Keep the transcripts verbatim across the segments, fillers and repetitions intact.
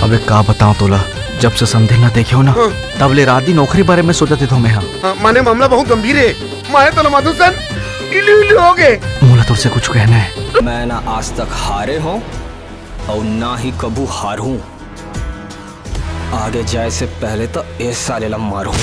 अबे का बताओं तोला, जब से समधी ला देखे हो ना, हाँ। तब ले रात दिन ओखरे बारे में सोचत हो मैं, हाँ। हाँ, माने मामला बहुत गंभीर है। माने तोला मधुसन इलू इलू हो गए। मोला तोर से कुछ कहना है। मैं ना आज तक हारे हूँ और ना ही कभू हारूं। आगे जाए से पहले तो ए साले ला मारूं।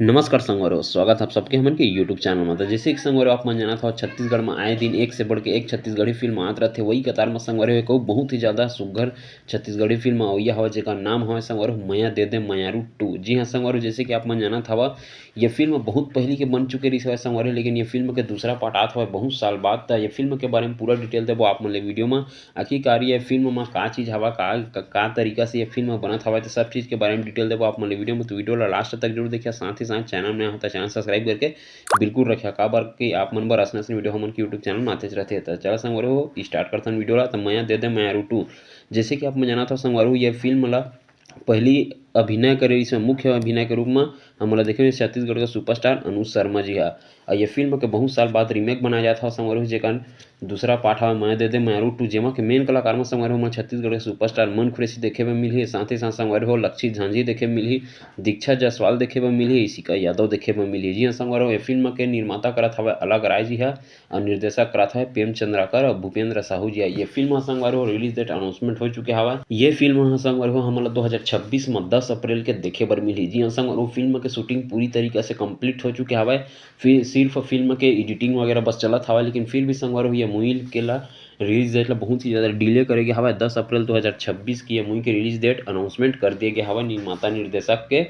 नमस्कार संगवारी हो, स्वागत आप सबके हमन के YouTube चैनल में। तो जैसे कि संगवारी हो, आप मन जानत हो, छत्तीसगढ़ में आए दिन एक से बढ़ के एक छत्तीसगढ़ी फिल्म आत रहथे। वही कतार में संगवारी हो, एक अउ बहुत ही ज्यादा सुग्घर छत्तीसगढ़ी फिल्म अवइया हवय, जेकर नाम हवय संगवारी हो मया दे दे मयारू टू। जी हाँ संगवारी हो, जैसे कि आप मन जानत हवा, ये फिल्म बहुत पहली के बन चुके रहिस हवय संगवारी हो, लेकिन ये फिल्म के दूसरा पार्ट आत हवय बहुत साल बाद। त ये फिल्म के बारे में पूरा डिटेल देबो आप मन ले वीडियो में। आखिरकार ये फिल्म में का चीज हवा, का, का, का तरीका से ये फिल्म बनत हवय, तो सब चीज के बारे में डिटेल देबो आप मन ले वीडियो में। तो वीडियो ला लास्ट तक जरूर देखिए, साथ ही साथ चैनल में नया हो तो चैनल सब्सक्राइब करके बिल्कुल रखिया, काबर कि आप मन बर असन असन वीडियो हमन के YouTube चैनल में आतेच रहथे। त चला संगवारी हो, स्टार्ट करथन वीडियो ला। त मया दे दे मयारू टू, जैसे कि आप मन जानत हो संगवारी हो, ये फिल्म ला पहली अभिनय करे, इसमें मुख्य अभिनय के रूप में हमन ला देखे छत्तीसगढ़ के सुपरस्टार अनुज शर्मा जी हा। और ये फिल्म के बहुत साल बाद रीमेक बनाया जात हवय संगवारी हो, जेकर दूसरा पार्ट हवय मया दे दे मयारू टू, जेमा के मेन कलाकार में संगवारी हो हमन छत्तीसगढ़ के सुपरस्टार मन कुरैशी देखे बर मिलही, साथ ही साथ संगवारी हो लक्षित झांझी देखे बर मिलही, दीक्षा जायसवाल देखे बर मिलही, इशिका यादव देखे बर मिलही। जी हाँ संगवारी हो, ये फिल्म के निर्माता करत हवय अलग राय जी हा और निर्देशक करत हवय प्रेम चंद्राकर और भूपेंद्र साहू जी हा। ये फिल्म हा संगवारी हो रिलीज डेट अनाउंसमेंट हो चुके हवय। ये फिल्म हा संगवारी हो हमन ला दो हज़ार छब्बीस में दस अप्रैल के देखे बर मिलही। जी हाँ संगवारी हो, फिल्म के शूटिंग पूरी तरीका से कंप्लीट हो चुके हवय। फिर सिर्फ फिल्म के एडिटिंग वगैरह बस चलत हवय, लेकिन फिर भी संगवारी हो ये मूवी के ला रिलीज डेट ला बहुत ही ज्यादा डिले करे गे हवय। दस अप्रैल दो हज़ार छब्बीस की ये मूवी के रिलीज डेट अनाउंसमेंट कर दिए गे हवय निर्माता निर्देशक के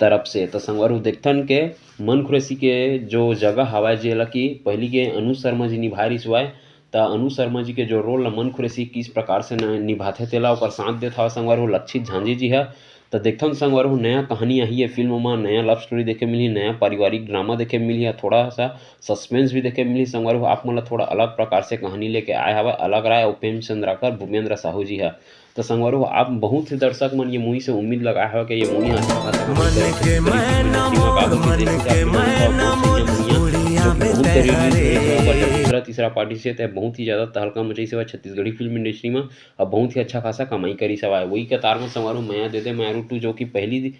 तरफ से। तो संगवारी हो देखथन के मन कुरैशी के जो जगह हवय, जेला कि पहली के अनुज शर्मा जी निभाए रिहिस हवय, त अनुज शर्मा जी के जो रोल ला मन कुरैशी किस प्रकार से न-, निभाथे तेला ओकर साथ देत हवय संगवारी हो लक्षित झांझी जी हा। त देखथन संगवारी हो नया कहानी आही ये फिल्म मा, नया लव स्टोरी देखे मिलही, नया पारिवारिक ड्रामा देखे मिलही, थोड़ा सा सस्पेंस भी देखे मिलही संगवारी हो। आप मन ला थोड़ा अलग प्रकार से कहानी लेके आए हवय अलग राय और प्रेम चंद्राकर भूपेंद्र साहू जी हा। त संगवारी हो, आप बहुत से दर्शक मन ये मूवी से उम्मीद लगाए हवय कि ये मूवी अच्छा खासा कमाई करे। बहुत से ये मूवी जो कि बहुत तेज release हुई है, ओकर जब दूसरा तीसरा पार्टी से त बहुत ही ज्यादा तहलका मचाइस हवय छत्तीसगढ़ी फिल्म इंडस्ट्री में। अब बहुत ही अच्छा खासा कमाई करिस हवय। वही कतार में संगवारी हो मया दे दे मयारू टू, जो कि पहली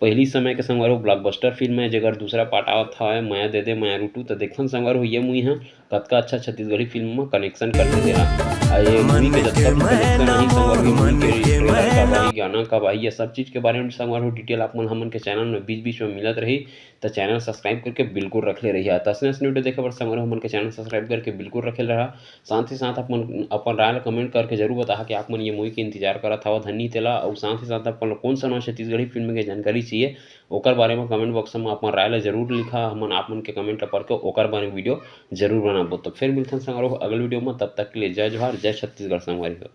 पहली समय के संगवारी हो ब्लॉकबस्टर फिल्म है, जेकर दूसरा पार्ट आवत हवय मया दे दे मयारू टू। त देखथन संगवारी हो ये मूवी ह कतका अच्छा छत्तीसगढ़ी फिल्म म कनेक्शन करथे तेला। आ ये मूवी के जतका भी कनेक्शन आही संगवारी हो, मूवी के ट्रेलर कब आही, गाना कब आही, ये सब चीज के बारे में संगवारी हो डिटेल आप मन हमन के चैनल में बीच बीच में मिलत रही। त चैनल सब्सक्राइब करके बिल्कुल रख ले रहिया। त अइसने अइसने वीडियो देखे बर संगवारी हो हमन के चैनल सब्सक्राइब करके बिल्कुल रखे रहा। साथ ही साथ अपन अपन राय ला कमेंट करके जरूर बताहा कि आप मन ये मूवी के इंतजार करत हवा धनी तेला, अउ साथ ही साथ अपन ला कौन सा नवा छत्तीसगढ़ी फिल्म के जानकारी चाहिए, ओकर बारे में कमेंट बॉक्स में अपन राय ला जरूर लिखा। हमन आप मन के कमेंट ला पढ़ के ओकर बारे में वीडियो जरूर बनाबो। तो फिर मिलथन संगवारी हो अगले वीडियो में, तब तक के लिए जय जोहार, जय छत्तीसगढ़ संगवारी हो।